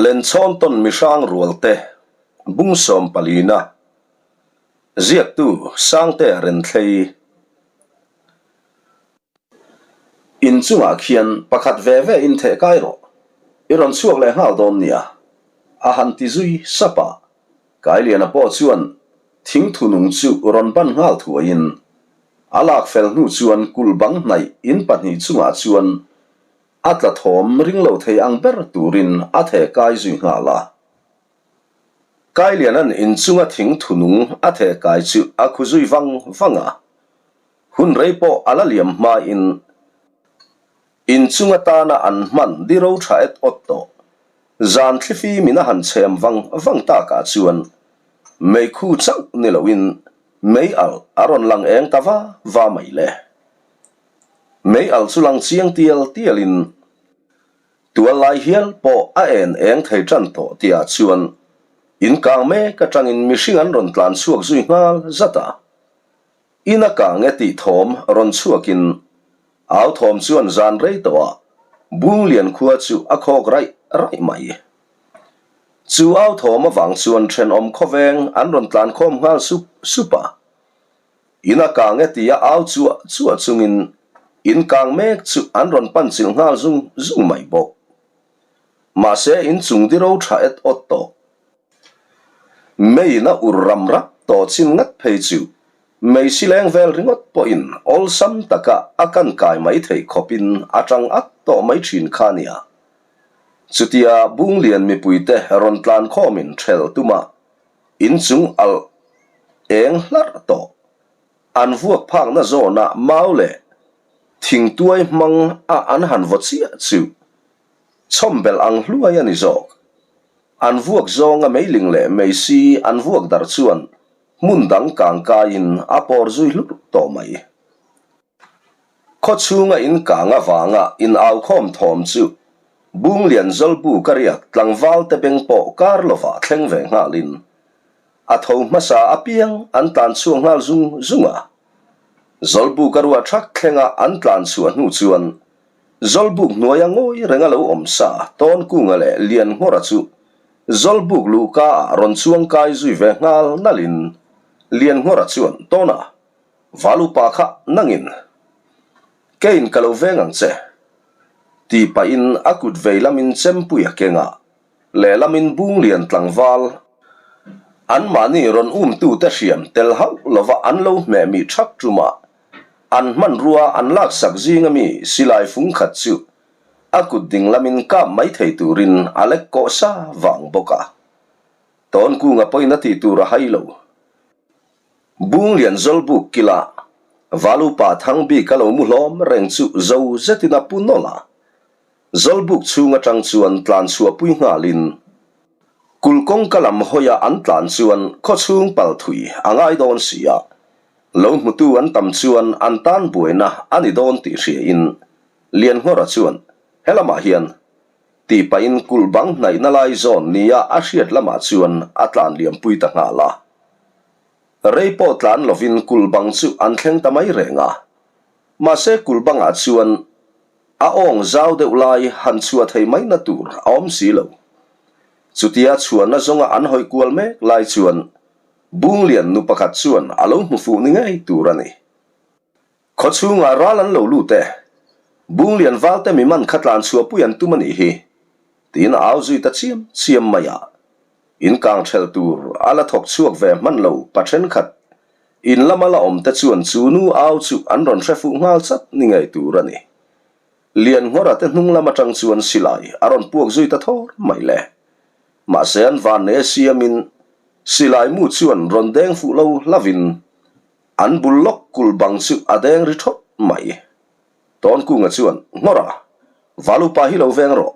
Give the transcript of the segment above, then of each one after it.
Lenchhawn tawn mihrang rualte bung sawmpalina ziaktu Sangtea Renthlei Inchungah khian pakhat ve ve in theh kai rawh, i rawn chhuak leh nghal dawn nia, a han ti zui sap a. Kailiana pawh chuan thingthu nung chu rawn ban nghal thuaiin a lak fel hnu chuan kulh bang hnaih in pahnih chungah chuan A tla thawm ring lo thei ang ber turin a theh kai zui nghal a. Kailiana'n inchunga thing thunung a theh kai chu a khu zui vang vang a. Hun rei pawh a la liam hmain inchung atana an hman di ro tha et awt tawh. Zan thlifi min a han chhem vang vang takah chuan meikhu chauh ni loin mei alh a rawn lang eng ta va va mai le. Mei alh chu lang chiang tial tialin tual lai hial pawh a en eng thei tan tawh tihah chuan in kang mek atangin mihring an rawn tlan chhuak zui nghal zat a. In a kang e tih thawm rawn chhuakin au thawm chuan zan rei tawhah Bunglian khua chu a khawk raih raih mai. Chu au thawm avang chuan thenawm khawveng an rawn tlan khawm nghal sup sup a. In a kang e tia au chuah chuah chungin in kang mek chu an rawn pan chilh nghal zung zung mai bawk. Mahse in chung di ro tha et awt tawh. Meiin a ur ram rap tawh chin ngat phei chu mei sileng vel ringawt pawhin awlsam taka a kan kai mai theih khawpin a tang at tawh mai thin kha nia. Chutia Bunglian mipuite rawn tlan khawmin thelh tuma Inchung alh eng hlarh tawh. An vuak phakna zawnah mau leh thingtuai hmang a an han vaw chiah chu chhawmbelh ang hluai a ni zawk. An vuak zawnga meiling leh meisi an vuak darh chuan hmun dang kang kaiin a pawr zui hlur tawh mai. Khawchhunga in kang avanga in aukhawm thawm chu Bunglian Zawlbu ka riak tlangval te beng pawh kar lovah thleng ve nghalin a tho hmasa apiang an tlan chhuak nghal zung zung a. Zawlbu ka ruah thak thlenga an tlan chhuah hnu chuan Zawlbuk hnuaia ngawi renga lo awm sa Tawnkunga leh Lianngawra chu Zawlbuk luhka ah rawn chuang kai zui ve nghal nalhin Lianngawra chuan Tawna Valupa kha nangin keiin ka lo veng ang che tih pahin a kut vei lamin chempui a keng a, lehlamin Bunglian tlangval anmahni rawn umtute hriam tel hauh lova an lo hmeh mi thak ṭuma an hmanrua an laksak zinga mi silai fung khat chu a kut ding lamin kap mai thei turin a lek kawh sa vang bawk a. Tawnkunga pawhin a tih tur a hai lo. Bunglian Zawlbuk kila Valupa Thangbik a lo mu hlawm reng chu zo zetin a pu nawlh a. Zawlbuk chhung atang chuan tlan chhuahpui nghalin kulh kawngka lam hawia an tlan chuan khawchhung pal thui a ngai dawn si a, lo hmutu an tam chuan an tan buaina a ni dawn tih hriain Lianngawra chuan helamah hian tih pahin kulh bang hnaihna lai zawn nia a hriat lamah chuan a tlan liampui ta nghal a. Rei pawh tlan lovin kulh bang chu an thleng ta mai reng a. Mahse kulh bangah chuan a awng zau deuh lai han chhuah thei mai na tur a awm si lo. Chutia chhuahna zawnga an hawi kual mek lai chuan Bunglian nu pakhat chuan a lo hmu fuh ni ngei tur a ni. Khawchhungah ral an lo lut e. Bunglian valte mi man kha tlan chhuahpui an tum a nih hi, tiin a au zui ta chiam chiam mai a. In kang thelh tur a la thawk chhuak ve hman lo pa thenkhat in lama la awm te chuan chu nu au chu an rawn hre fuh nghal chat ni ngei tur a ni. Lianngawra te hnung lam atang chuan silai a rawn puak zui ta thawr mai le. Mahse an van nei a siamin silai mu chuan rawn deng fuh lo hlavin An bul lawk kulh bang chu a deng ri thawt mai. Tawnkunga chuan, Nghawra, Valupa hi lo veng rawh,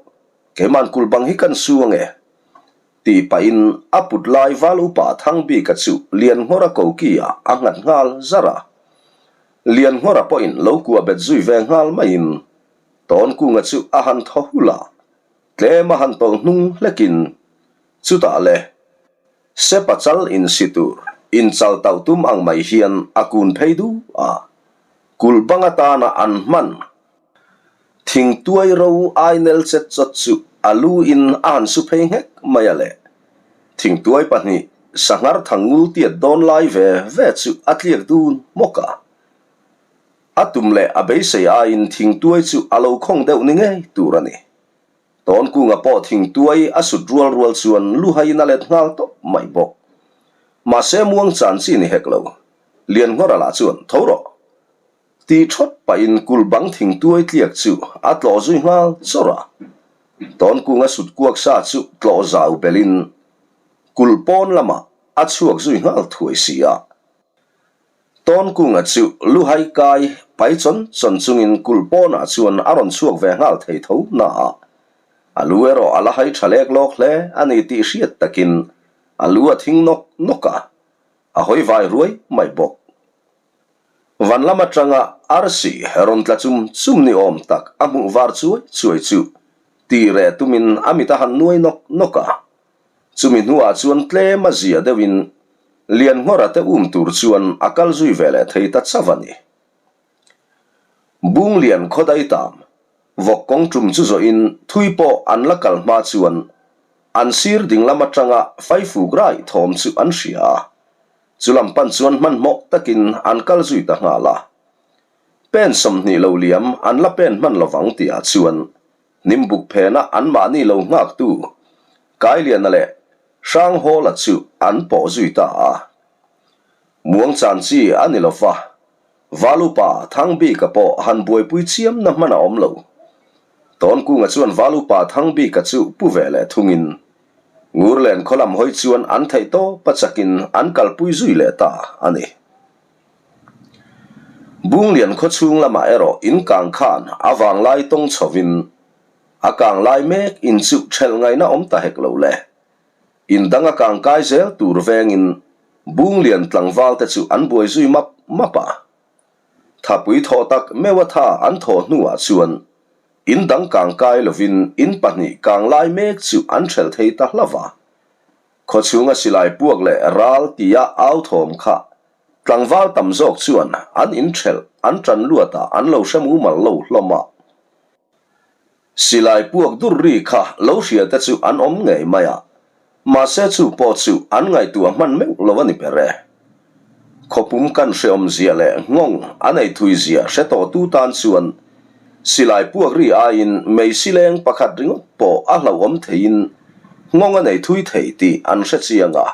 keima'n kulh bang hi kan su ange, tih pahin a put lai Valupa Thangbika chu Lianngawra koki-ah a nghat nghal zar a. Lianngawra pawhin lo kua bet zui ve nghal maiin Tawnkunga chu a han thaw hulh a, tlem a han tawlh hnung hlekin, Chutah le, Sepa chal insi tur inchal tauh tum ang mai hian a kun phei du a, kulh bang atana an hman thingtuai ro ainel chet chawt chu a lu in a han su phei nghek mai a le. Thingtuai pahnih sanghar thang ngul tiat dawn lai ve ve chu a tliak dun hmawk a. A tum leh a beisei aiin thingtuai chu a lo khawng deuh ni ngei tur a ni. Tawnkunga pawh thingtuai a sut rual rual chuan luhaiin a let nghal tawp mai bawk. Mahse muang chan chi ni hek lo. Lianngawra lah chuan, Tho rawh! Tih thawt pahin kul bang thingtuai tliak chu a tlawh zui nghal chawrh a. Tawnkunga sut kuak sa chu tlawh zau belhin kulh pawn lamah a chhuak zui nghal thuai si a. Tawnkunga chu luhai kai pai chawn chawn chungin kulh pawnah chuan a rawn chhuak ve nghal thei tho na a. A lu erawh a la hai tha lek lawk hle a ni tih hriat takin a lu a thing nawk nawk a, a hawi vai ruai mai bawk. Van lam atanga arsi rawn tla chum chum ni awm tak a hmuh var chuai chuai chu ti reh tumin a mit a han nuai nawk nawk a. Chumi hnuah chuan tlem a zia deuhin Lianngawra te um tur chuan a kal zui ve leh thei ta chauh a ni. Bunglian khawdai tam, vawk kawng tum chu zawhin thui pawh an la kal hma chuan an sir dinglam atanga faifuk raih thawm chu an hria a. Chu lam pan chuan hmanhmawh takin an kal zui ta nghal a. Pen 20 lo liam an la pen hman lovang tihah chuan hnimbuk phena anmahni lo nghaktu Kailiana leh Hranghawla chu an pawh zui ta a. Muang chan chi a ni lova, Valupa Thangbika pawh han buaipui chiamna hman a awm lo. Tawnkunga chuan Valupa Thangbika chu pu ve leh thungin Ngurlen khaw lam hawi chuan an theih tawp a chakin an kalpui zui leh ta a ni. Bunglian khaw chhung lamah erawh in kang khan a vanglai tawng chhovin a kang lai mek in chu thelh ngaihna awm ta hek lo le. In dang a kang kai zel tur vengin Bunglian tlangval te chu an buai zui map map a. Thapui thawh tak meuh a tha an thawh hnuah chuan In dang kang kai lovin in pahnih kang lai mek chu an hrelh thei ta hlauh a. Khawchhunga silai puak leh ral tia au thawm kha tlangval tam zawk chuan an inhrelh an tan luat ah an lo hre mumal lo hlawm a. Silai puak dur ri kha lo hria te chu an awm ngei mai a. Mahse chu pawh chu an ngaihtuah hman meuh lo a ni ber e. Khawpum kan hreawm zia leh nghawng a nei thui zia hre tawh tu tan chuan silai puak ri aiin meisi leng pakhat ringawt pawh a hlauhawm theiin nghawng a nei thui thei tih an hre chiang a.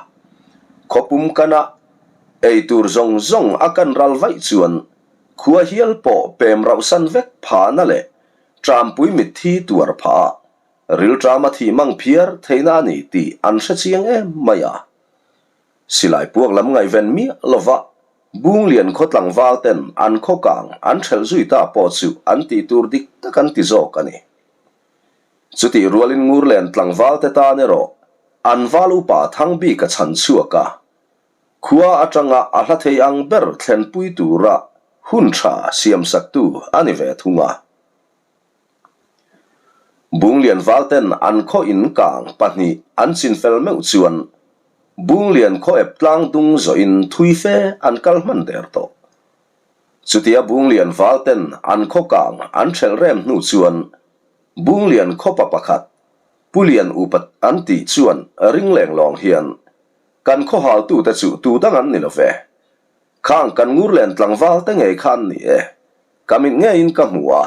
Khawpum kana ei tur zawng zawng a kan ral vaih chuan khua hial pawh pem rauhsan vek phahna leh ṭampui mitthi tuar phah a Rilṭama thih mang phiar theihna a ni tih an hre chiang em mai a. Silai puak lam ngaihven miah lova Bunglian khaw tlangval ten an khaw kang an ṭhelh zui ta pawh chu an tih tur dik tak an ti zawk a ni. Chutih rualin Ngurlen tlangval te tan erawh an val upa Thangbika chhan chhuak a, khua aṭanga a hla thei ang ber thlenpui tura hun ṭha siamsaktu a ni ve thung a. Bunglian valten an khaw in kang pahnih an chin fel meuh chuan Bunglian khaw ep tlang dung zawhin thui fe an kal hman der tawh. Chutia Bunglian valten an khaw kang an ṭhelh rem hnu chuan Bunglian khawpa pakhat Pulian upa an tih chuan ring leng lawng hian kan khaw haltute chu tu dang an ni lo ve. Khang kan Ngurlen tlangval te ngei kha an ni e. Ka mit ngeiin ka hmu a,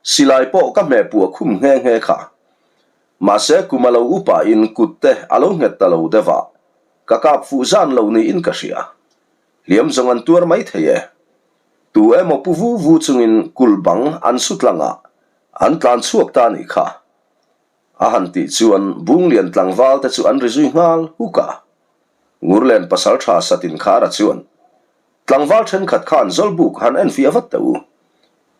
silai pawh ka hmeh puah khum nghe nghe kha. Mahse kum a lo upa in kut te a lo nghet ta lo deuh a, ka kap fuh zan lo niin ka hria. Hliam zawng an tuar mai thei e. Tu emaw pu vu vu chungin kulh bang an su tlang a, an tlan chhuak ta nih kha. A han tih chuan Bunglian tlangval te chu an ri zui nghal huk a. Ngurlen pasal tha satin Khara chuan Tlangval thenkhat khan Zawlbuk han enfiah vat teh u.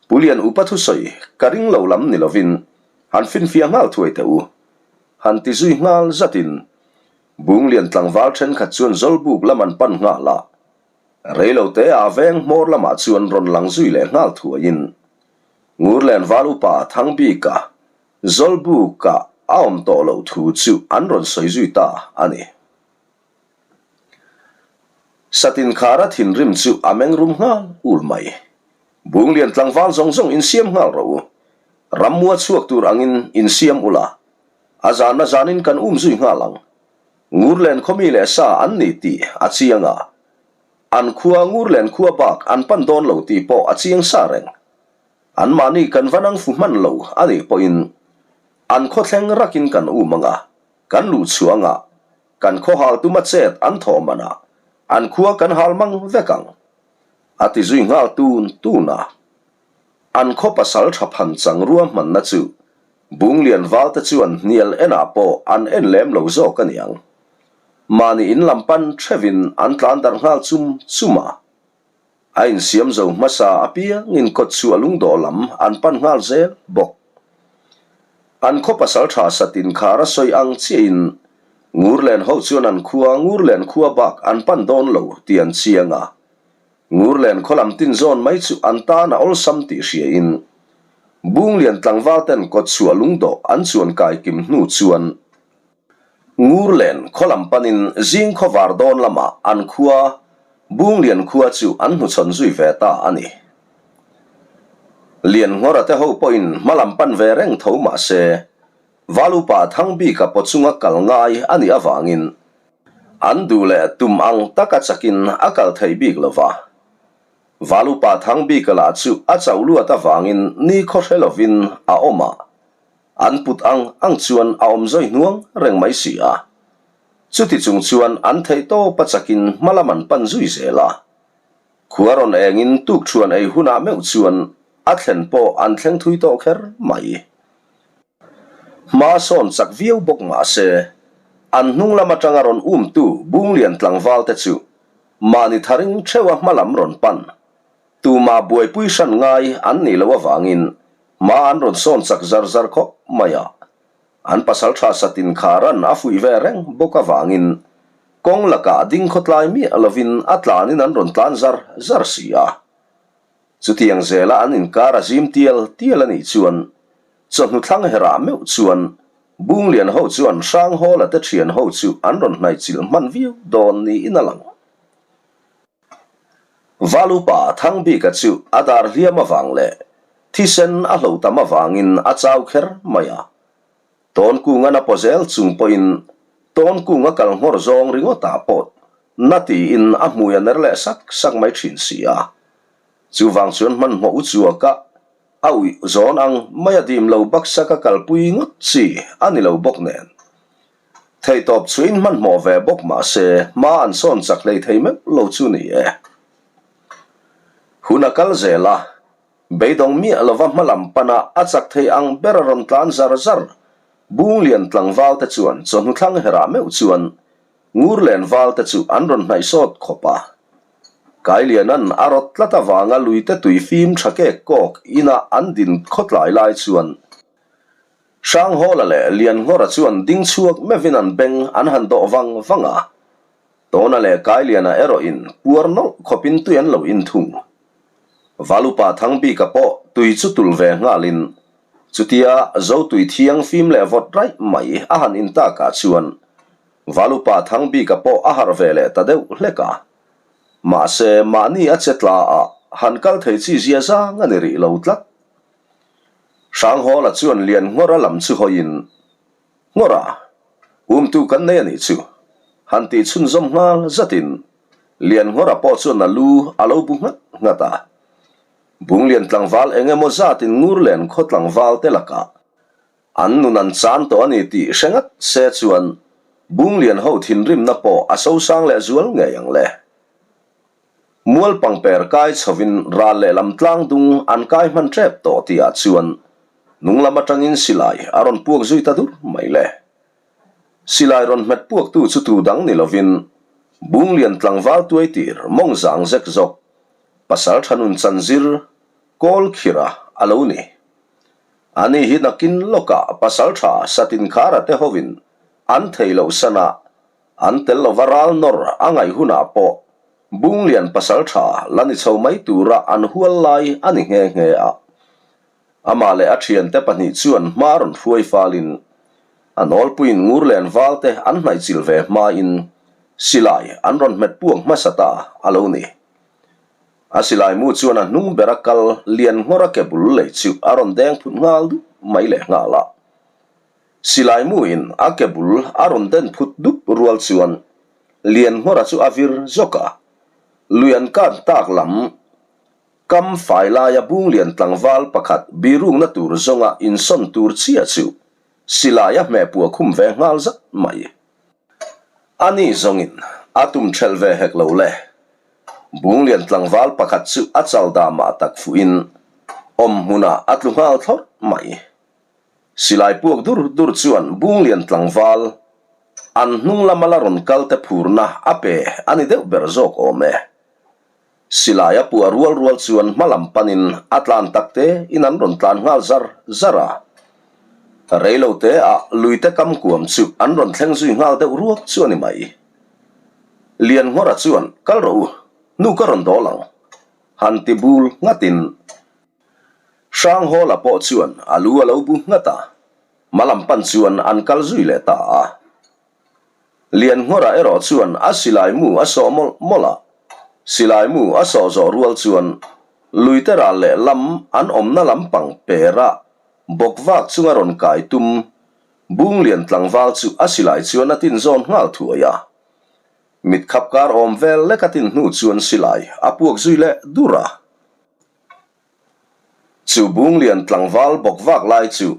Pulian upa thusawi ka ring lo lam ni lovin han finfiah nghal thuai teh u. Han ti zui nghal zatin Bunglian tlangval thenkhat chuan Zawlbuk lam an pan nghal a. Reilote a veng hmawr lamah chuan rawn lang zui leh nghal thuaiin Ngurlen val upa Thangbika Zawlbuka a awm tawh loh thu chu an rawn sawi zui ta a ni. Satin khara thinrim chu a meng rum nghal ul mai. Bunglian tlangval zawng zawng insiam nghal rawh u. Rammua chhuak tur angin insiam ula. A zan a zanin kan um zui nghal ang. Ngurlen khawmi leh sa an ni tih a chiang a. An khua Ngurlen khua bak an pan dawn lo tih pawh a chiang sa reng. Anmahni kan va nang fu hman lo a nih pawhin an khawthleng rakin kan um ang a, kan luh chhuah ang a, kan khaw hal tuma chet an thawh manah an khua kan hal mang vek ang, a ti zui nghal tun tun a. An khaw pasal tha phan chang ruahmanna chu Bunglian valte chuan hnial enah pawh an en lem lo zawk a niang. Mahni in lam pan theuhin an tlan darh nghal chum chum a. A insiam zo hmasa apiangin kawtchhuah lungdawh lam an pan nghal zel bawk. An khaw pasal tha satin khar a sawi ang chiahin Ngurlen ho chuan an khua Ngurlen khua bak an pan dawn lo tih an chiang a. Ngurlen khaw lam tin zawn mai chu an tan a awlsam tih hriain Bunglian tlangval ten kawtchhuah lungdawh an chuan kai kim hnu chuan Ngurlen khaw lam panin zing khaw var dawn lamah an khua Bunglian khua chu an hnuchhawn zui ve ta a ni. Lianngawra te ho pawhin hma lam pan ve reng tho mah se, Valupa Thangbika paw chunga kal ngai a nih avangin an duh leh tum ang taka chakin a kal thei bik lo va. Valupa Thangbika lah chu a chauh luat avangin ni khaw hre lovin a awm a, An put ang ang chuan a awm zawi hnuang reng mai si a. Chuti chung chuan an theih tawp a chakin hma lam an pan zui zel a. Khua rawn engin tukṭhuan ei hunah meuh chuan a thlen pawh an thleng thui tawh kher mai. Hma sawn chak viau bawk mah se, an hnung lam aṭanga rawn umtu Bunglian tlangval te chu mahni tharing ṭheuha hma lam rawn pan. Tumah buaipui hran ngai an nih loh avangin hma an rawn sawn chak zar zar khawp mai a. An pasal tha satin kharan a fuih ve reng bawk avangin kawng lakah ding khawtlai miah lovin a tlanin an rawn tlan zar zar si a. Chutiang zela an inkar a zim tial tial a nih chuan chawhnu thlang herah meuh chuan Bunglian ho chuan Hranghawla te thian ho chu an rawn hnaihchilh hman viau dawn niin a lang. Valupa Thangbika chu a dar hliam avang leh thisen a hlo tam avangin a chau kher mai a. Tawnkunga na paw zel chung pawhin Tawnkunga kal nghawr zawng ringawtah pawh na tiin a hmui a ner leh sak sak mai thin si a. Chuvang chuan hmanhmawh u chuaka a uih zawn ang mai a dim lo baksaka kalpui ngawt chi a ni lo bawk nen. Theihtawp chuin hmanhmawh ve bawk mah se hma an sawn chak hlei thei meuh lo chu ni e. Hun a kal zel a, beidawng miah lova hma lam pana a chak thei ang ber a rawn tlan zar zar. Bunglian tlangval te chuan chawhnu thlang herah meuh chuan Ngurlen val te chu an rawn hnaih sawt khawp a. Kailianan a rawt tlat avanga luite tui fim tha kek kawk ina an din khawtlai lai chuan Hranghawla leh Lianngawra chuan ding chhuak meuhin an beng an han dawh vang vang a, Tawna leh Kailiana erawhin puar nawlh khawpin tui an lo in thung. Valupa Thangbika pawh tui chu tul ve nghalin chutia Zotui thiang fim leh vawt raih mai a han in takah chuan Valupa Thangbika pawh a harh ve leh ta deuh hlek a. Mahse, mahni a che tla a, han kal thei chi zia zang a ni rih lo tlat. Hranghawla chuan lian nghawra lam chu hawiin, Nghawra, umtu kan nei a nih chu, han tih chhunzawm nghal zatin Lian nghawra pawh chuan a lu a lo bu nghat nghat a. Bunglian tlangval eng emaw zatin Ngurlen khaw tlangval te lakah an nun an chan tawh a ni tih hre ngat se chuan Bunglian ho thinrimna pawh a sosang leh zual ngei ang le. Mual pangper kai chhovin ral leh lam tlang dung an kai hman tep tawh tihah chuan hnung lam atangin silai a rawn puak zui ta dur mai le. Silai rawn hmet puaktu chu tu dang ni lovin Bunglian tlangval tuai tir mawng zang zek zawk pasal tha nun chan zir kawl khira a lo ni. Ani hi nakin lawkah pasal tha satin khara te hovin an thei loh sana An tel lova ral nawr a ngaih hunah pawh Bunglian pasal tha la ni chho mai tura an hual lai a ni nghe nghe a. Amah leh a thiante pahnih chuan hma rawn hruai falin a nawlpuiin Ngurlen valte an hnaihchilh ve hmain silai an rawn hmet puak hmasa ta a lo ni. A silai mu chuan a hnung bera kal lian nghawra ke bul lei chu a rawn deng phut nghal dup mai leh nghal a. Silai mu in a ke bul a rawn den phut dup rual chuan Lianhmawra chu a vir zawk a, lui an kan tak lam kam fai laia Bunglian tlangval pakhat birukna tur zawnga insawn tur chiah chu silai a hmeh puah khum ve nghal zat mai. Ani zawngin a tum thelh ve hek lo le. Bunglian tlangval pakhat chu a chal damah tak fuhin awm hmunah a tlu nghal thlawrh mai. Silai puak dur dur chuan Bunglian tlangval an hnung lama la rawn kal te phurna a pe a ni deuh ber zawk awm e. Silai a puah rual rual chuan hma lam panin a tlan tak te in an rawn tlan nghal zar zar a. Rei lo te ah lui te kam kuam chu an rawn thleng zui nghal deuh ruak chu a ni mai. Lianngawra chuan kal rawh u, nu ka rawn dawl ang. Han ti bul nghatin Hranghawla pawh chuan a lu a lo bu nghat a, hma lam pan chuan an kal zui leh ta a. Lianngawra erawh chuan a silai mu a sawh mawlh mawlh a, silai mu a sawh zawh rual chuan luite ral leh lam an awmna lampang pera bawk vak chunga rawn kai tum Bunglian tlangval chu a silai chuan a tin zawn nghal thuai a. Mit khap kar awm vel lek a tin hnu chuan silai a puak zui leh dur a. Chu Bunglian tlangval bawk vak lai chu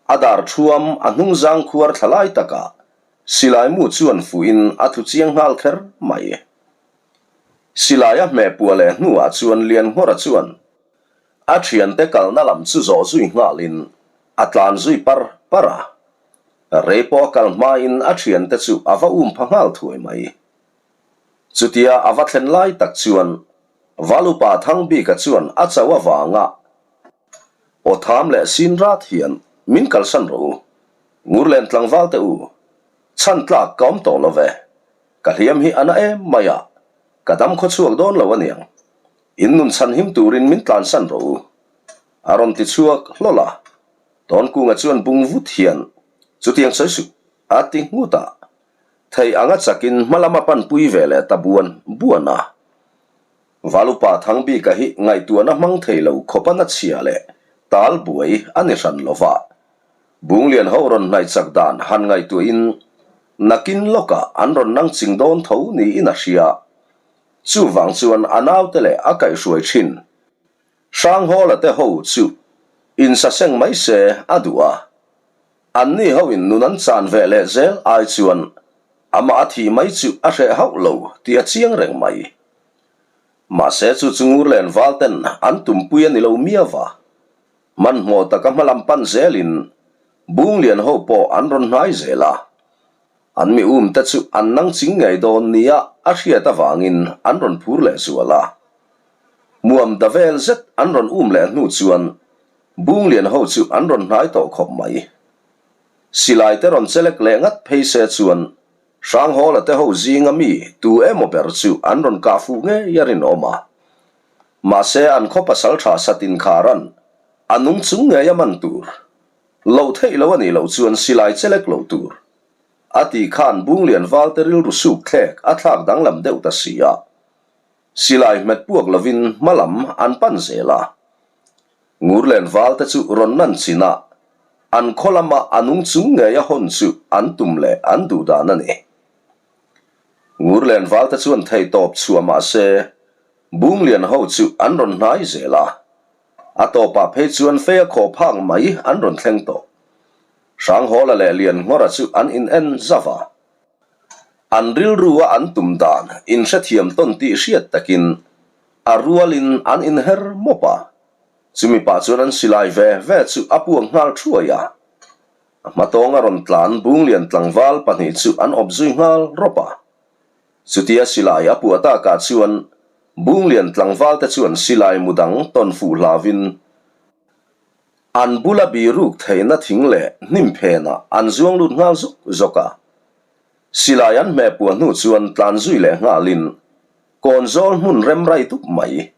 a dar thuam a hnung zang khuar thla lai takah silai mu chuan fuhin a tlu chiang nghal kher mai. Silai a hmeh puah leh hnuah chuan Lianngawra chuan a thiante kalna lam chu zawh zui nghalin a tlan zui par par a. Rei pawh a kal hmain a thiante chu a va um pha nghal thuai mai. Chutia a va thlen lai tak chuan Valupa Thangbika chuan a cho avanga aw tham leh sin rat hian min kalsan rawh u. Ngurlen tlangval te u, chhan tlak ka awm tawh lo ve. Ka hliam hi a na em mai a, ka dam khaw chhuak dawn lo aniang. In nun chhan him turin min tlansan rawh u. A rawn ti chhuak hlawl a. Tawnkunga chuan bung vut hian chutiang sawi suh a ti nghut a. Thei anga chakin hma lama panpui ve leh ta buan buan a. Valupa Thangbika hi ngaihtuahna hmang thei lo khawpa na chhia leh tal buai a ni hran lo va. Bunglian ho rawn hnaih chak dan han ngaihtuahin nakin lawkah an rawn nang ching dawn tho niin a hria. Chuvang chuan a naute leh a kaihhruai thin Hranghawla te ho chu insaseng mai se a duh a. Anni hoin nun an chan ve leh zel ai chuan amah a thih mai chu a hreh hauh lo tih a chiang reng mai. Mahse chu chu Ngurlen val ten an tumpui a ni lo miau va. Hmanhmawh taka hmalam pan zelin Bunglian ho pawh an rawn hnai zel a. An mi um te chu an nang ching ngei dawn nia a hriat avangin an rawn phur leh zual a. Muam da vel zet an rawn um leh hnu chuan Bunglian ho chu an rawn hnai tawh khawp mai. Silai te rawn chelek leh ngat phei se chuan Hranghawla te ho zinga mi tu emaw ber chu an rawn kah fuh ngei a rinawm a. Mahse an khaw pasal tha satin kharan a nung chung ngei a man tur. Loh theih lo a nih loh chuan silai chelek lo tur. A tih khan Bunglian valte rilru suk thlek a thlak danglam deuh ta si a. Silai hmet puak lovin hma lam an pan zel a. Ngurlen valte chu rawn nan chin a, an khaw lama a nung chung ngei a hawn chu an tum leh an duh dan a ni. Ngurlen valte chuan theihtawp chhuah mah se, Bunglian ho chu an rawn hnai zel a. A tawpah phei chuan fei a khawh phak mai an rawn thleng tawh. Hranghawla leh Lianngawra chu an in en zauh a. An rilrua an tum dan inhrethiam tawn tih hriat takin a rualin an inher mawp a, chumi pah chuan an silai ve ve chu a puak nghal thuai a. A hmatawnga rawn tlan Bunglian tlangval pahnih chu an awp zui nghal rawp a. Chutia silai a puah takah chuan Bunglian tlangvalte chuan silai mu dang tawn fuh hlauvin An bula biruk theihna thing leh hnim phenah an zuang lut nghal zawk zawk a. Silai an hmeh puah hnu chuan tlan zui leh nghalin kawn zawl hmun rem rai dup mai.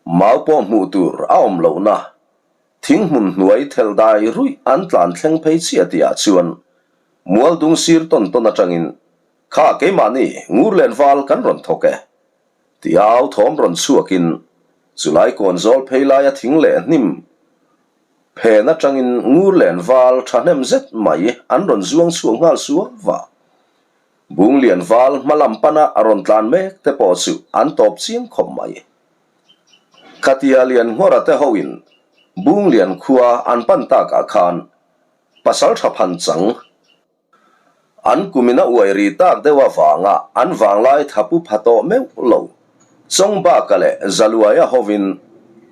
Mau pawh hmuh tur a awm lohna thing hmun hnuai thelh dai ruih an tlan thleng phei chiah tihah chuan mual dung sir tawn tawn atangin Kha keimahni ngur len val kan rawn thawk e. Tia au thawm rawn chhuakin chulai kawn zawl phei laia thing leh hnim Phen atangin ngur len val thahnem zet mai an rawn zuang chhuak nghal suau va. Bunglian val hma lam pana a rawn tlan mek te pawh chu an tawp chiang khawp mai. Khatia Lianngawra te hoin Bunglian khua an pan takah khan pasal tha phan chang An kumin a uai ri tak deuh avanga an vanglai thapu pha tawh meuh lo. Chawngbaka leh Zaluaia hovin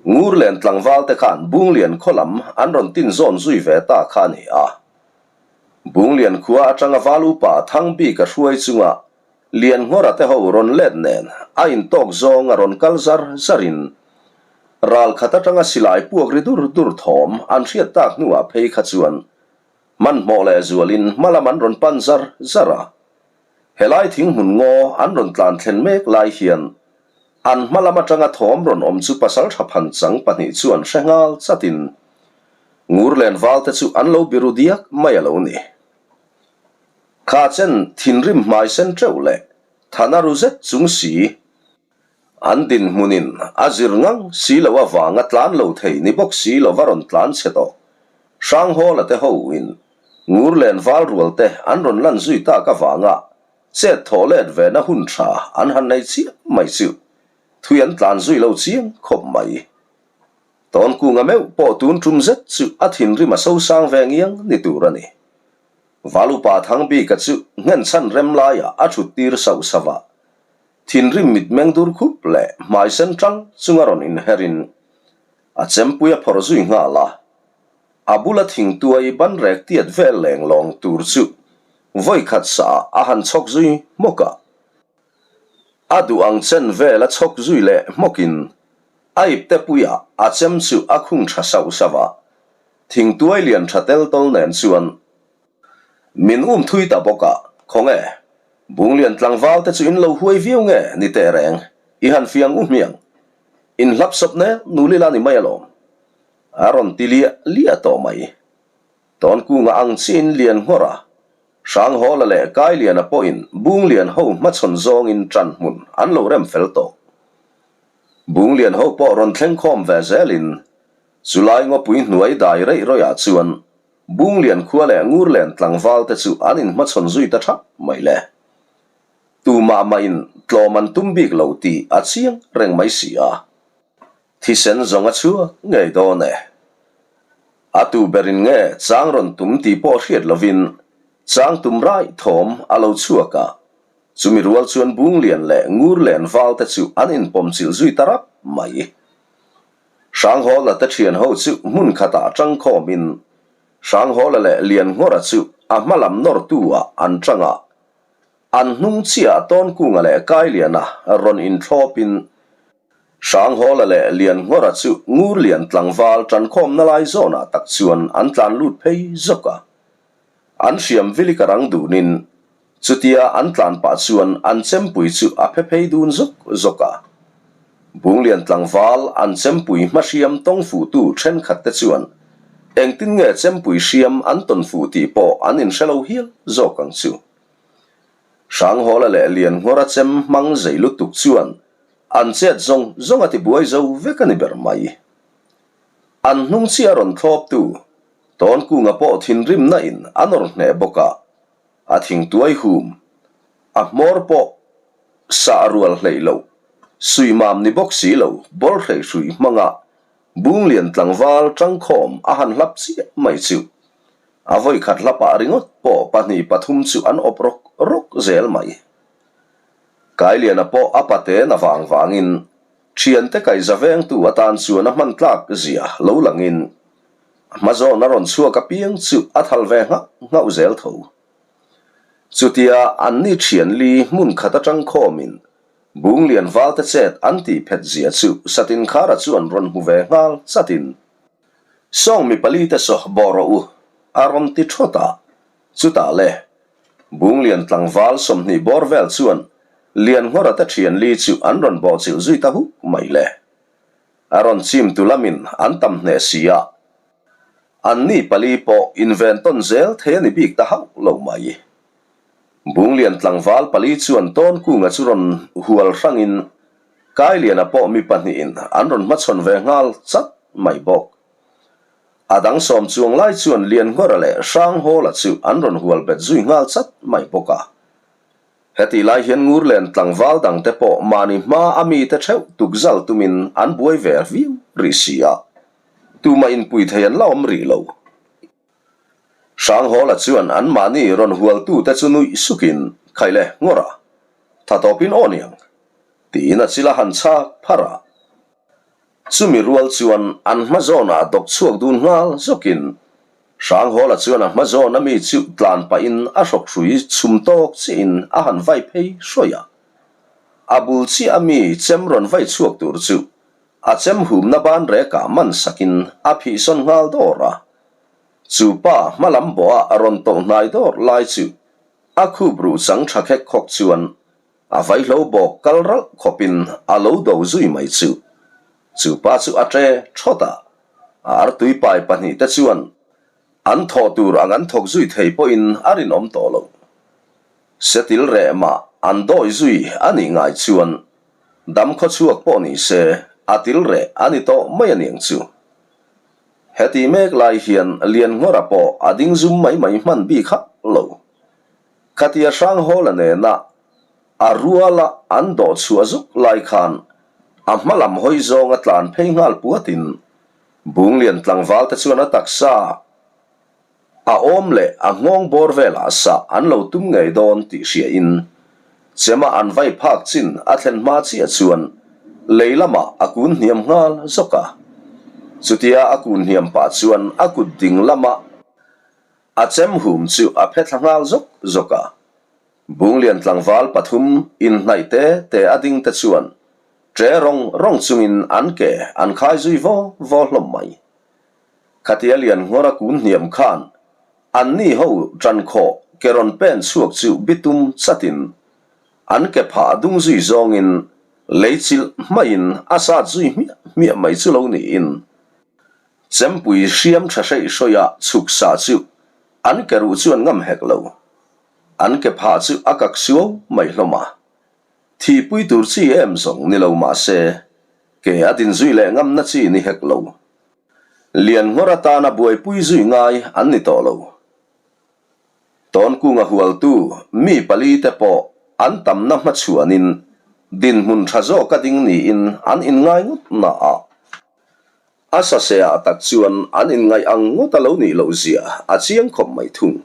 Ngurlen tlangval te khan Bunglian khaw lam an rawn tin zawn zui ve ta kha a ni a. Bunglian khua atanga val upa Thangbika hruai chunga Lianngawra te ho rawn let nen a intawk zawng a rawn kal zar zarin ral khat atanga silai puak ri dur dur thawm an hriat tak hnuah phei kha chuan Hmanhmawh leh zualin hma lam an rawn pan zar zar a. Helai thinghmun ngaw an rawn tlan thlen mek lai hian an hma lam atanga thawm rawn awm chu pasaltha phanchang pahnih chuan hre nghal chatin Ngurlen valte chu an lo biru diak mai a lo ni. Kha chen thinrim hmai sen teuh leh thana ru zet chung si An dinhmunin a zir ngang si lo avanga tlan lo thei ni bawk si lova rawn tlan chhe tawh. Hranghawla te ho in Ngurlen val rual te an rawn lan zui tak avanga chet thawh let ve na hun tha an han nei chiah mai chu thui an tlan zui lo chiang khawp mai. Tawnkunga meuh pawh tun tum zet chu a thinrim a sosang ve ngiang ni tur a ni. Valupa Thangbika chu nghenchhan rem laiah a thut tir sauh sauh a. Thinrim mitmeng dur khup leh hmai sen ṭang chunga rawn inherin a chempui a phawrh zui nghal a. A bula thingtuai ban rek tiat vel leng lawng tur chu vawi khat saah a han chhawk zui hmawk a. A duh ang chen vel a chhawk zui leh hmawkin a ipte puiah a chem chu a khung ṭha sauh sauh a. Thingtuai lian ṭha tel tawl nen chuan Min um thui ta bawk a, khawnge? Bunglian tlangval te chu in lo huai viau nge ni teh reng, i han fiang u hmiang. In hlap sawp nel nul ila ni mai alawm. A rawn ti liah liah tawh mai. Tawnkunga ang chiin lian nghawr a, Hranghawla leh Kailiana pawhin Bunglian ho hmachhawn zawngin ṭan hmun an lo rem fel tawh. Bunglian ho pawh rawn thleng khawm ve zelin chulai ngawpui hnuai dai reih rawihah chuan Bunglian khua leh Ngurlen tlangval te chu an inhmachhawn zui ta thap mai le. Tumah mahin tlawm an tum bik lo tih a chiang reng mai si a. Thisen zawng a chhuak ngei dawn e. A tu berin nge chang rawn tum tih pawh hriat lovin chang tum raih thawm a lo chhuak a, chumi rual chuan Bunglian leh Ngurlen val te chu an inpawmchilh zui ta rap mai. Hranghawla te thian ho chu hmun khatah tangkhawmin Hranghawla leh Lianngawra chu a hma lam nawrtu ah an tang a, an hnung chiah Tawnkunga leh Kailiana rawn inthlawpin Hranghawla leh Lianngawra chu Ngurlian tlangval tankhawmna lai zawnah tak chuan an tlan lut phei zawk a. An hriam vilik a rang dunin Chutia an tlan pah chuan an chempui chu a phe phei dun zawk zawk a. Bunglian tlangval an chempui hma hriam tawng fuhtu thenkhat te chuan engtin nge chempui hriam an tawn fuh tih pawh an inhre lo hial zawk ang chu. Hranghawla leh Lianngawra chem hmang zei lutuk chuan an chet zawng zawng a tibuai zo vek a ni ber mai. An hnung chiah rawn thlawptu Tawnkunga pawh thinrimna in a nawr hneh bawk a. A thingtuai hum, a hmawr pawh sah rual hleih lo, suihmam ni bawk si lo, bawlhhlei hrui hmanga Bunglian tlangval tangkhawm a han hlap chiah mai chu. A vawikhat hlapah ringawt pawh pahnih pathum chu an awp rawk rawk zel mai. Kailiana pawh a paten a vang vangin thiante kaiza vengtu atan chuan a hman tlak zia lo langin A hma zawn a rawn chhuak apiang chu a thal ve nghauh nghauh zel tho. Chutia anni thian li hmun khat atang khawmin Bunglian valte chet an tih phet zia chu Satinkhara chuan rawn hmu ve nghal chatin, Sawng mi pali te saw bawh rawh u, a rawn ti thawt a. Chutah le, Bunglian tlangval 20 bawr vel chuan Lianngawra te thian li chu an rawn bawhchilh zui ta huk mai le. A rawn chim tu lamin an tam hneh si a, anni pali pawh inven tawn zel thei a ni bik ta hauh lo mai. Bunglian tlangval pali chuan Tawnkunga chu rawn hual hrangin Kailiana pawh mi pahnihin an rawn hmachhawn ve nghal chat mai bawk. A dang sawm chuang lai chuan Lianngawra leh Hranghawla chu an rawn hual bet zui nghal chat mai bawk a. Hetih lai hian Ngurlen tlangval dangte pawh mahni hma a mite theuh tukzal tumin an buai ve viau rih si a, tumah inpui thei an la awm rih lo. Hranghawla chuan anmahni rawn hualtute chu nuih sukin, Khaile, Ngawra, tha tawpin aw niang, tiin a chil a han chhak pharh a. Chumi rual chuan an hma zawnah dawk chhuak dun nghal zawkin Hranghawla chuan a hma zawn a mi chu tlan pahin a hrawk hrui chhum tawk chiahin a han vai phei hrawih a. A bul chiah a mi chem rawn vai chhuak tur chu a chem humna ban rekah man sakin a phihsawn nghal dawr a. Chu pa hma lam bawhah a rawn tawlh hnai dawr lai chu a khup ruh chang tha khek khawk chuan A vaihlo bawk kal ralh khawpin a lo do zui mai chu. Chu pa chu a ṭe ṭhawt a, a artui pai pahnihte chuan an thawh tur ang an thawk zui thei pawhin a rinawm tawh lo. Setil reh mah an dawi zui a nih ngai chuan dam khawchhuak pawh ni se a til reh a ni tawh mai a niang chu. Heti mek lai hian Lianngawra pawh a ding zum mai mai hman bik hauh lo. Khatia Hranghawla nena a ruala an dawh chhuah zuk lai khan a hma lam hawi zawnga tlan phei nghal puatin Bunglian tlangval te chuan a taksa a awm leh a nghawng bawr velah sah an lo tum ngei dawn tih hriain chema an vai phak chin a thlen hma chiah chuan lei lamah a kun hniam nghal zawk a. Chutia a kun hniam pah chuan a kut ding lamah A chem hum chu a phe thla nghal zawk zawk a. Bunglian tlangval pathum inhnaih te te a ding te chuan ṭe rawng rawng chungin an ke an khai zui vaw vaw hlawm mai. Khatia lian nghawr a kun hniam khan anni ho ṭan khawh ke rawn pen chhuak chu bitum chatin an ke phah dung zui zawngin lei chilh hmaiin a sat zui hmiah hmiah mai chu lo niin Chempui hriam tha hreih hrawih a chhuk sa chu an ke ruh chuan ngam hek lo. An ke phah chu a kak suau mai hlawm a. Thihpui tur chi em zawng ni lo mah se, ke a din zui leh ngamna chi ni hek lo. Lian nghawr atana buaipui zui ngai an ni tawh lo. Tawnkunga hualtu mi pali te pawh an tamna hmachhuanin dinhmun tha zawka ding niin an inngai ngawt na a. A sasehah tak chuan an inngaih ang ngawt a lo nih loh zia a chiang khawp mai thung.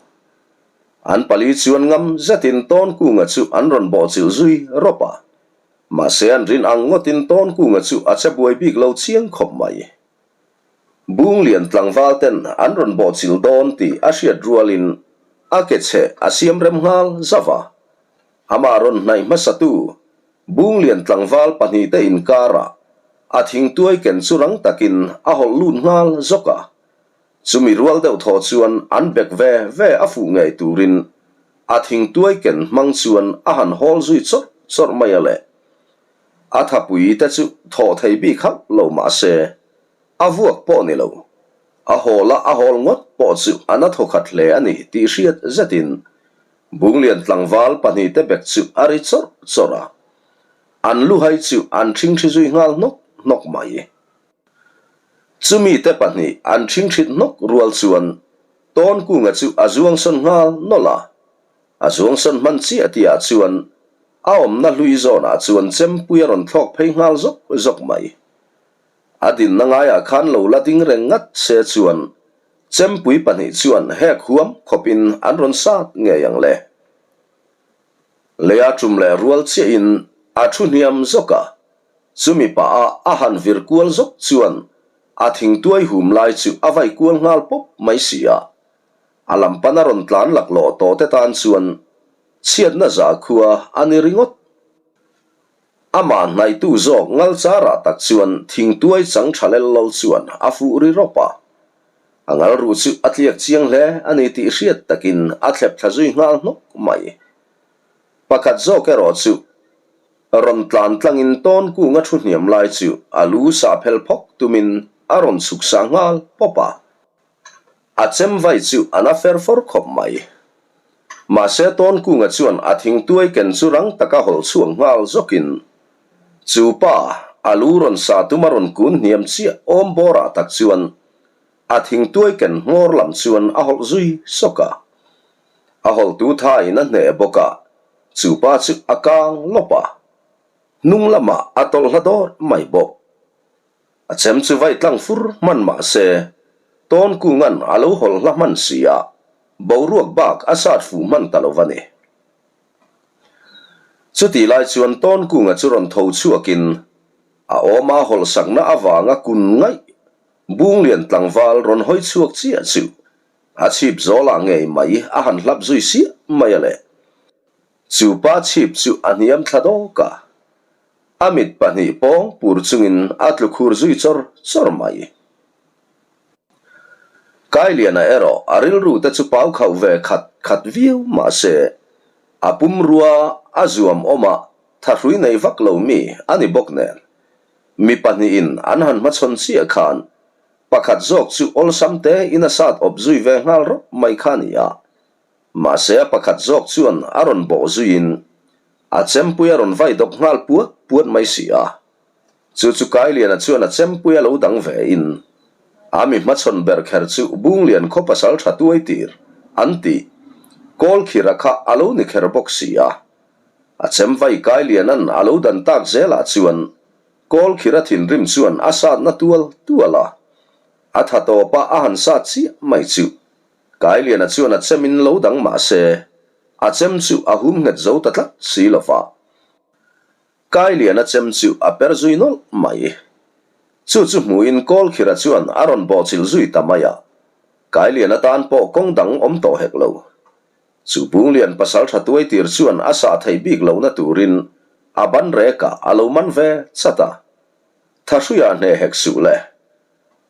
An pali chuan ngam zetin Tawnkunga chu an rawn bawhchilh zui rawp a. Mahse an rin ang ngawtin Tawnkunga chu a che buai bik lo chiang khawp mai. Bunglian tlangval ten an rawn bawhchilh dawn tih a hriat rualin a ke chhe a siam rem nghal zauh a. Amah rawn hnaih hmasatu Bunglian tlangval pahnihte inkarah a thingtuai ken chu rang takin a hawlh lut nghal zawk a. Chumi rual deuh thaw chuan an bek ve ve a fuh ngei turin a thingtuai ken hmang chuan a han hawl zui chawrh chawrh mai a le. A thapui te chu thawh thei bik hauh lo mah se, a vuak pawh ni lo. A hawl a a hawl ngawt pawh chu a na thawkhat hle a ni tih hriat zetin Bunglian tlangval pahnihte bek chu a ri chawrh chawrh a, an luhai chu an ṭhingṭhi zui nghal hnawk hnawk mai. Chumite pahnih an ṭhingṭhit hnawk rual chuan Tawnkunga chu a zuangsawn nghal nawlh a, a zuangsawn hman chiah tihah chuan a awmna hlui zawnah chuan chempui a rawn thlawk phei nghal zawk zawk mai. A dinna ngaiah khan lo la ding reng ngat se chuan Chempui pahnih chuan hek huam khawpin an rawn sat ngei ang le. Leia tum leh rual chiahin a thu hniam zawk a, chumi pah a a han vir kual zawk chuan a thingtuai hum lai chu a vai kual nghal pawp mai si a. A lam pana rawn tlan laklawh tawh te tan chuan chhiatna zahkhua a ni ringawt. Amah hnaihtu zawk ngalcharah tak chuan thingtuai chang tha lel lo chuan a fuh ri rawp a. A ngal ruh chu a tliak chiang hle a ni tih hriat takin a thlep thla zui nghal hnawk mai. Pakhat zawk erawh chu rawn tlan tlangin tawn kunga thu hniam lai chu a lu sah phel phawk tumin a rawn chhuk sah nghal pawp a. A chem vai chu a na fer fawr khawp mai. Mahse Tawnkunga chuan a thingtuai ken chu rang taka hawlh chhuak nghal zawkin chu pa a lu rawn sa tum a rawn kun hniam chiah awm bawrah tak chuan A thingtuai ken hmawr lam chuan a hawlh zui sawk a. A hawlhtu thain a hneh bawk a, chu pa chu a kang lawp a. Hnung lamah a tawlh hla dawr mai bawk. A chem chu vai tlang fur hman mah se, tawn kungan a lo hawlh hla hman si a, boruak bak a sat fuh hman ta lo va ni. Chutih lai chuan tawn kunga chu rawn tho chhuakin a awma hawlhsakna avanga kun ngaih Bunglian tlangval rawn hawi chhuak chiah chu a chhip zawlah ngei mai a han hlap zui siah mai a le. Chu pa chhip chu a hniam thla dawk a, a mit pahnih pawng pur chungin a tlu khur zui chawr chawr mai. Kailiana erawh a rilru te chu pau khauh ve khat khat viau mah se, a pumrua a zuam awm a thahrui nei vak lo mi a ni bawk nen. Mi pahnihin an han hmachhawn chiah khan pakhat zawk chu awlsam te in a sat awp zui ve nghal rawp mai kha a ni a. Mahse a pakhat zawk chuan a rawn bawh zuiin a chempui a rawn vai dawp nghal puat puat mai si a. Chu chu Kailiana chuan a chempui a lo dang ve in a mi hmachhawn ber kher chu Bunglian khaw pasal tha tuai tir an tih Kawlkhira kha a lo ni kher bawk si a. A chem vai kai lianan a lo dan tak zelah chuan Kawlkhira thinrim chuan a satna tual tual a. A tha tawpa a han sat chiah mai chu Kailiana chuan a chemin lo dang mah se a chem chu a hum nghet zo ta tlat si lo va. Kailiana chem chu a per zui nawlh mai. Chu chu hmuhin Kawlkhira chuan a rawn bawhchilh zui ta mai a. Kailiana tan pawh kawng dang awm tawh hek lo. Chu Bunglian pasal tha tuai tir chuan a sah theih bik lohna turin a ban rekah a lo man ve chat a. Thahruiah hneh hek suh le.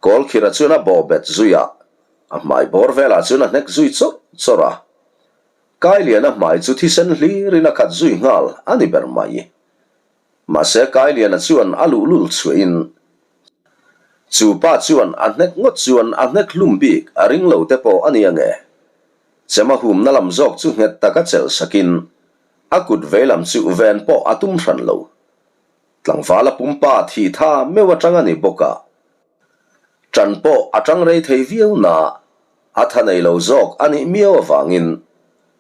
Kawlkhira chuan a bawh bet zui a, a hmai bawr velah chuan a hnek zui chawrh chawrh a. Kailiana hmai chu thisen hlirin a khat zui nghal a ni ber mai. Mahse Kailiana chuan a luhlul chhuahin chu pa chuan a hnek ngawt chuan a hnek hlum bik a ring lo te pawh a ni ange. Chema humna lam zawk chu nghet taka chelh sakin a kut vei lam chu ven pawh a tum hran lo. Tlangvala pumpa thih tha meuh atang a ni bawk a, ṭan pawh a ṭang rei thei viau na a tha nei lo zawk a nih miau avangin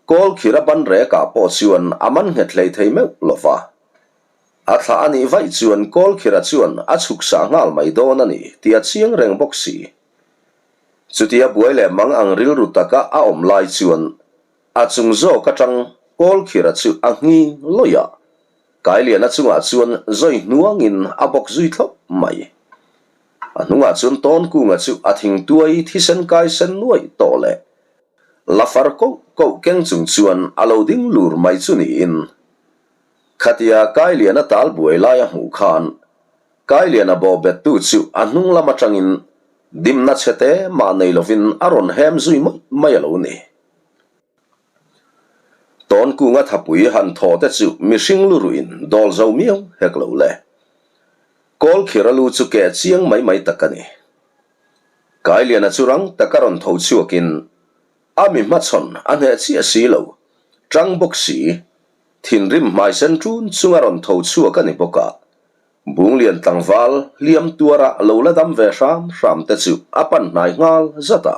Kawlkhira ban rekah pawh chuan a man nghet hlei thei meuh lo va. A thlah a nih vaih chuan Kawlkhira chuan a chhuk sah nghal mai dawn a ni tih a chiang reng bawk si. Chutia buai leh mang ang rilru taka a awm lai chuan a chung zawk atang Kawlkhira chu a nghing lawih a, Kailiana chungah chuan zawi hnuangin a bawk zui thlawp mai. A hnungah chuan Tawnkunga chu a thingtuai thisen kai sen nuaih tawh leh la far koh koh keng chung chuan a lo ding lur mai chu niin khatia Kailiana tal buai lai a hmuh khan Kailiana bawhbettu chu a hnung lam atangin dimna chhe te mah nei lovin a rawn hem zui mai mai a lo ni. Tawnkunga thapui han thaw te chu mihring lu ruin dawl zo miau hek lo le. Kawlkhira lu chu keh chiang mai mai tak a ni. Kailiana chu rang taka rawn tho chhuakin a mi hmachhawn a hneh chiah si lo, tang bawk si, thinrim hmaisen ṭun chunga rawn tho chhuak a ni bawk a. Bunglian tlangval hliam tuara lo la dam ve hram hram te chu a pan hnai nghal zat a,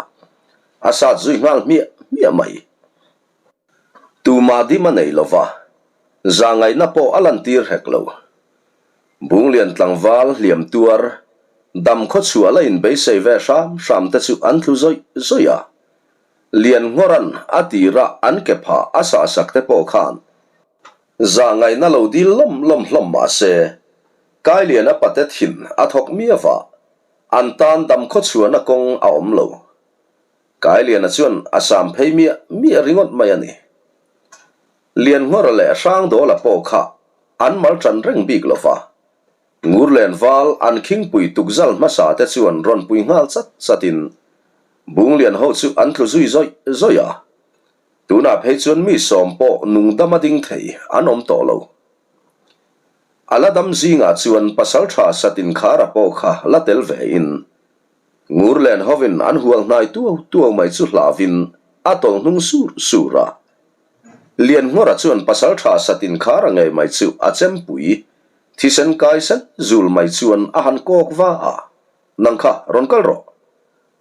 a sat zui nghal hmiah hmiah mai. Tumah dim a nei lo va, zahngaihna pawh a lantir hek lo. Bunglian tlangval hliam tuar dam khawchhuah la inbeisei ve hram hram te chu an tlu zawih zawih a, Lianngawran a tira an ke phah a sahsak te pawh khan Zahngaihna lo dil lawm lawm hlawm mah se, Kailiana pate thin a thawk miau a, an tan dam khawchhuahna kawng a awm lo. Kailiana chuan a sam phei miah miah ringawt mai a ni. Lianngawra leh Hrangdawla pawh kha an mal tan reng bik lo va, Ngurlen val an khingpui tukzal hmasa te chuan rawn pui nghal chat chatin Bunglian ho chu an tlu zui zawih zawih a. Tunah phei chuan mi sawm pawh nung dam a ding thei an awm tawh lo. A la dam zingah chuan pasaltha Satinkhara pawh kha la tel ve in Ngurlen hovin an hual hnai tuau tuau mai chu hlauhin a tawlh hnung sur sur a. Lianngawra chuan pasaltha Satinkhara ngei mai chu a chempui thisen kai sen zul mai chuan a han kawk va a, Nang kha rawn kal rawh.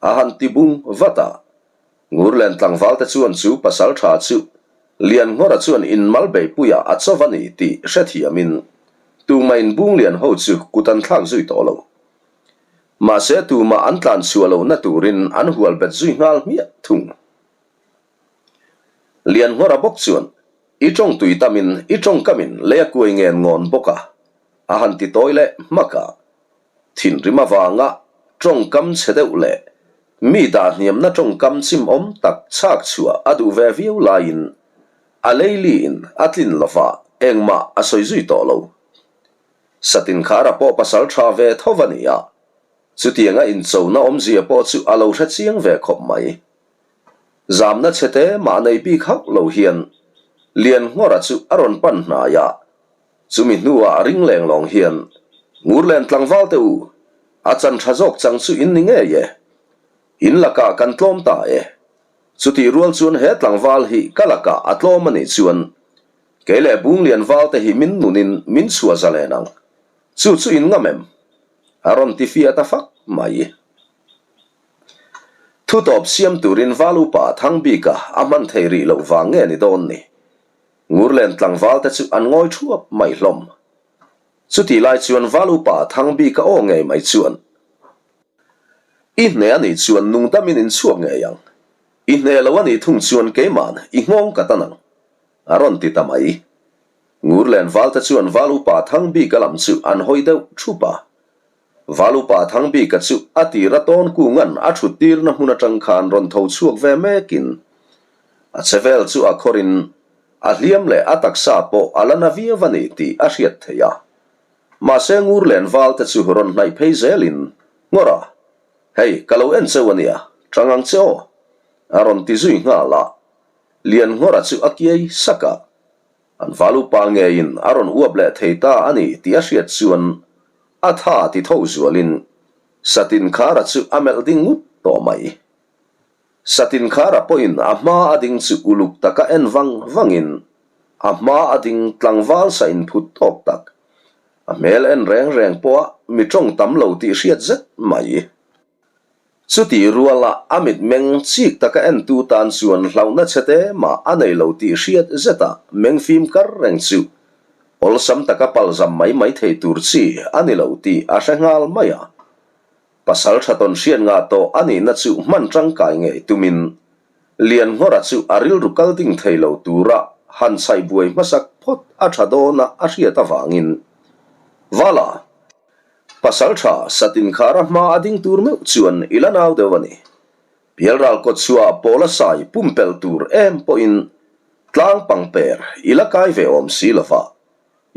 A han ti bung vat a. Ngurlen tlangvalte chuan chu pasalṭha chu Lianngawra chuan inmal beipuiah a chauh a ni tih hrethiamin tumah in Bunglian ho chu kut an thlak zui tawh lo. Mahse tumah an tlan chhuah lohna turin an hual bet zui nghal hmiah thung. Lianngawra bawk chuan I tawng tui tamin i tawngkamin lei a kuai ngen ngawn bawk a, a han ti tawi leh hmak a. Thinrim avanga tawngkam chhe deuh leh mi dahhniamna tawngkam chimawm tak chhak chhuah a duh ve viau laiin a leiliin a tlin lova engmah a sawi zui tawh lo. Satinkhara pawh pasal tha ve tho a ni a, chutianga inchona awmzia pawh chu a lo hre chiang ve khawp mai. Zamna chhete mah nei bik hauh lo hian Lianngawra chu a rawn pan hnai a, Chumi hnuah a ring leng lawng hian, Ngurlen tlangval te u, a chan tha zawk chang chu in ni ngei e. In lakah kan tlawm ta e. Chutih rual chuan he tlangval hi ka lakah a tlawm a nih chuan kei leh Bunglian val te hi min nunin min chhuah zalen ang. Chu chu in ngam em? A rawn ti fiah ta fak mai. Thutawp siam turin val upa Thangbika a hman thei rih loh vang nge ni dawn ni? Ngurlen tlangval te chu an ngawi thuap mai hlawm. Chutih lai chuan Val upa Thangbika aw ngei mai chuan, I hne a nih chuan nungdamin in chhuak ngei ang. I hne lo a nih thung chuan keima'n i nghawng ka tan ang, a rawn ti ta mai. Ngurlen val te chuan Val upa Thangbika lam chu an hawi deuh thup a. Val upa Thangbika chu a tir a tawn kunga'n a thut tirna hmun atang khan rawn tho chhuak ve mekin a che vel chu a khawrin a hliam leh a taksa pawh a la na viau a ni tih a hriat theih a. Mahse Ngurlen val te chu rawn hnaih phei zelin, Ngawra, hei ka lo en cheu a nia, tang ang che aw, a rawn ti zui nghal a. Lian Ngawra chu a kiai sak a. An val upa ngeiin a rawn uap leh thei ta a ni tih a hriat chuan a tha ti tho zualin Satin Khara chu a melh ding ngut tawh mai. Satin Khara pawhin a hma a ding chu uluk taka en vang vangin a hma a ding tlangval sa inphut tawk tak, a hmel en reng reng pawha mi tawng tam lo tih hriat zet mai. Chutih ruala a mitmeng chik taka entu tan chuan hlauhna chhete mah a nei lo tih hriat zeta meng fim kar reng chu awlsam taka palzam mai mai thei tur chi a ni lo tih a hre nghal mai a. Pasal tha tawn hriat ngah tawh a nihna chu hman tangkai ngei tumin Lianngawra chu a rilru kal ding thei lo tura han chhaih buai hmasak phawt a tha dawna a hriat avangin Vala Pasalṭha Satinkhara hma a ding tur meuh chuan i la nau deuh a ni. Pialral kawtchhuah pawla sai pumpelh tur em pawhin tlang pangper i la kai ve awm si lo va,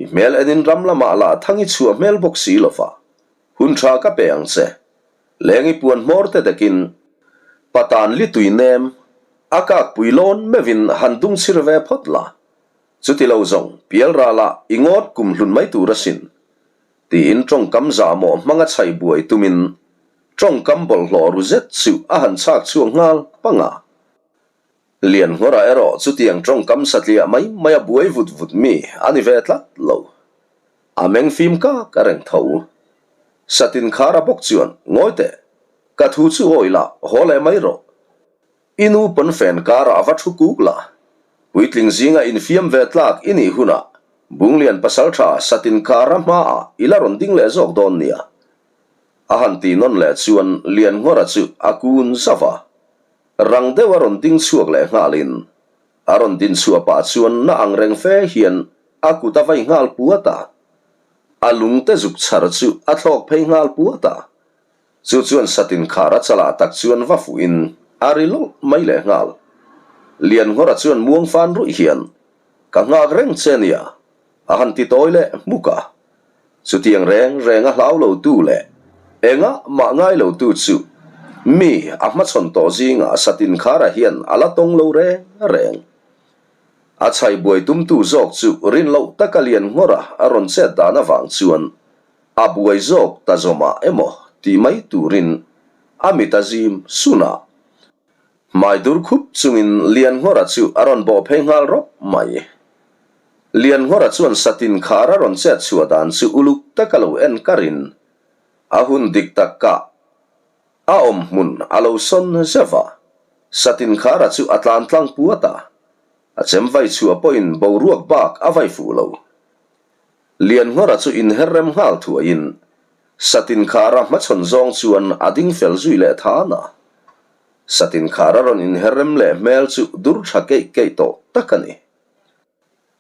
i hmel enin ram lamah lah thang i chhuah hmel bawk si lo va, hun ṭha ka pe ang che. Leng i puan hmawr te dekin patan li tui nem a kak pui lawn meuhin han dung chhir ve phawt la, chuti lo zawng pialralah i ngawt kum hlun mai tur asin. Tiin tawngkam zahmawh hmanga chhaih buai tumin tawngkam bawlhhlawh ru zet chu a han chhak chhuak nghal pang a. Lianngawra erawh chutiang tawngkam satliah mai mai a buai vut vut mi a ni ve tlat lo. A meng fim kak a reng tho. Satin khara bawk chuan, Ngawi teh, ka thu chu awi la, haw leh mai rawh. I nu pawn fen karah va thu kuk la, puitling zinga infiam ve tlak i nih hunah Bunglian pasaltha Satin kara hmaah i la rawn ding leh zawk dawn nia. A han ti nawn leh chuan Lianngawra chu a kun zauh a, rang deuh a rawn ding chhuak leh nghalin a rawn din chhuah pah chuan na ang reng fe hian a kut a vai nghal puat a, a lungte zuk chhar chu a thlawk phei nghal puat a. Chu chuan Satin khar a chalah tak chuan va fuhin a ri lawlh mai leh nghal. Lianngawra chuan muang fan ruih hian, Ka nghak reng che nia, a han ti tawi leh hmuk a. Chutiang reng reng a hlau lo tu leh engah mah ngai lo tu chu mi a hmachhawn tawh zingah Satin khara hian a la tawng lo reng reng. A chhai buai tumtu zawk chu rin loh taka Lianngawra a rawn chet dan avang chuan A buai zawk ta zawmah emaw tih mai turin a mit a zim sun a. Hmai dur khup chungin Lianngawra chu a rawn bawh phei nghal rawp mai. Lianngawra chuan satin khar a rawn chet chhuah dan chu uluk taka lo en karin a hun dik tak kah. A awm hmun a lo sawn zeuh a, Satinkhara chu a tlan tlang puat a, a chem vai chhuah pawhin boruak bak a vai fuh lo. Lianngawra chu inher rem nghal thuaiin Satinkhara hmachhawn zawng chuan a ding fel zui leh than a. Satinkhara rawn inher rem leh hmel chu dur tha keih keih tawh tak a ni.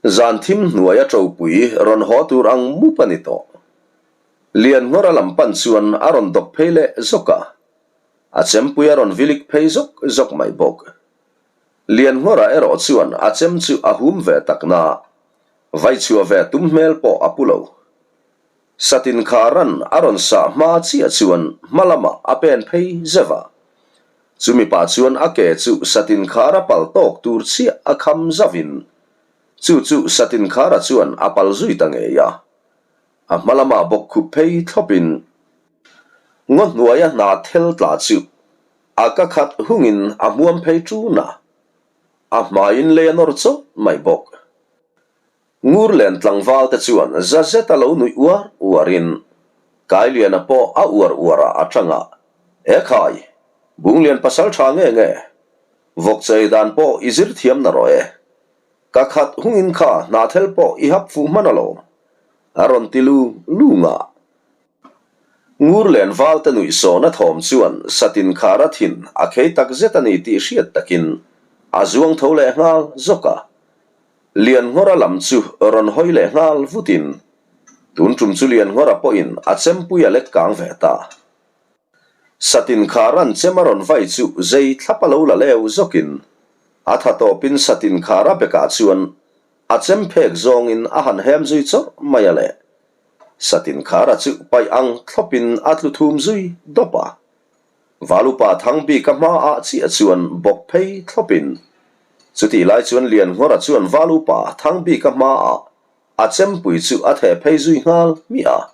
Zan thim hnuaia ṭopui rawn haw tur ang mup a ni tawh. Lianngawra lam pan chuan a rawn dawk phei leh zawk a, a chempui a rawn vilik phei zawk zawk mai bawk. Lianngawra erawh chuan a chem chu a hum ve tak na, vai chhuah ve tum hmel pawh a pu lo. Satin kharan a rawn sah hma chiah chuan hma lamah a pen phei zeuh a. Chumi pah chuan a ke chu satin khara pal tawk tur chiah a kham zauhin chu chu satin khara chuan a pal zui ta ngei a. A hma lamah bawk khup phei thlawpin ngaw hnuaia hna thel tla chu a ka khat hungin a hmuam phei ṭun a, a hmaiin lei a nawr chawt mai bawk. Ngurlen tlangval te chuan za zet a lo nuih uar uarin Kailiana pawh a uar uar ah a tang a, E khai, Bunglian pasal tha nge nge? Vawkchei dan pawh i zir thiam na rawh e. Ka khat hungin kha hnathel pawh i hap fuh hman alawm, a rawn ti lung lung a. Ngurlen val te nuih sawna thawm chuan Satin khara thin a khei tak zet a ni tih hriat takin a zuang tho leh nghal zawk a. Lianngawra lam chu rawn hawi leh nghal vutin, tun tum chu Lianngawra pawhin a chempui a let kang ve ta. Satin kharan chem a rawn vai chu zei thlap a lo la leu zawkin, a tha tawpin Satin khara bekah chuan a chem phek zawngin a han hem zui chawrh mai a le. Satin khara chu paih ang thlawpin a tlu thum zui dawp a. Valupa Thangbika hmaah chiah chuan bawk phei thlawpin, chutih lai chuan Lianngawra chuan Valupa Thangbika hmaah a chempui chu a theh phei zui nghal hmiah a.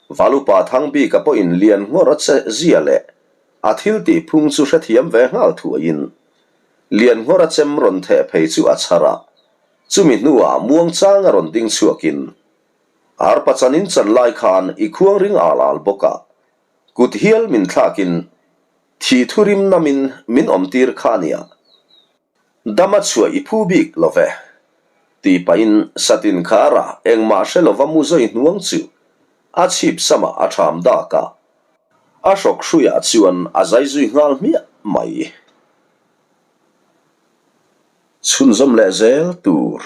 Valupa Thangbika pawhin Lianngawra che zia leh a thil tih phung chu hrethiam ve nghal thuaiin Lianngawra chem rawn theh phei chu a chhar a, chumi hnuah muangchanga rawn ding chhuakin Arpa chanin chan lai khan i khuang ring al al bawk a, Kut hial min thlakin thi thurim namin min awmtir kha a nia. Dama chhuah i phu bik lo ve. Tih pahin Satin khara engmah hre lova mu zawi hnuang chu a chhip samah a ṭham dak a, a hrawk hruiah chuan a zai zui nghal hmiah mai. Chhunzawm leh zel tur.